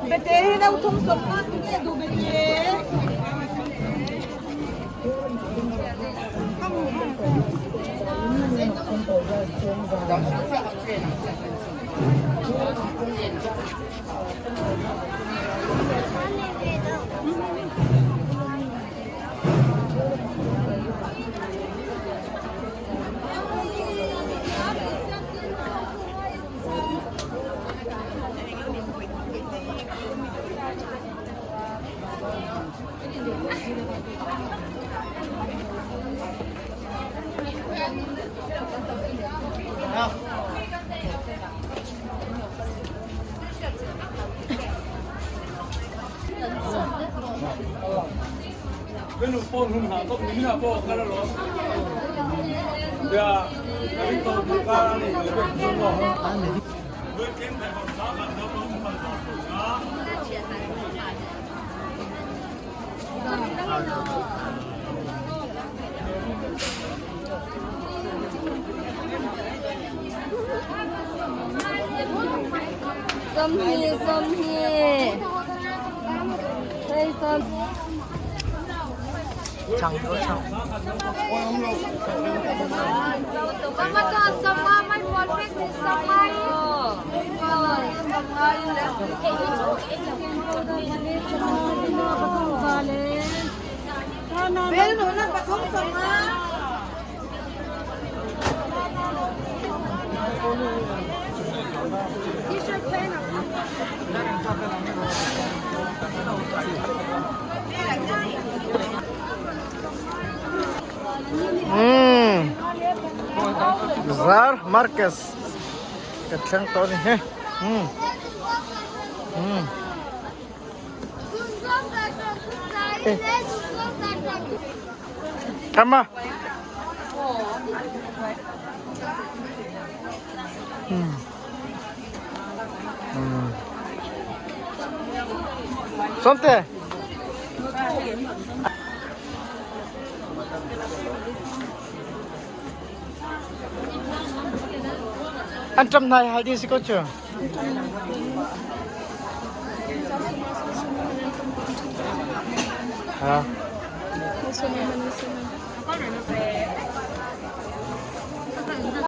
Bete hi no thum som nga tu nge du bete. Sawmhnih, sawmhnih. Hei sawm. Chang ko chang. Bel no na pathum som nga. Zar Marquez ka thleng tawh ni he. Tama. Somte. An ṭam nai hal ding si ko cu. Ha.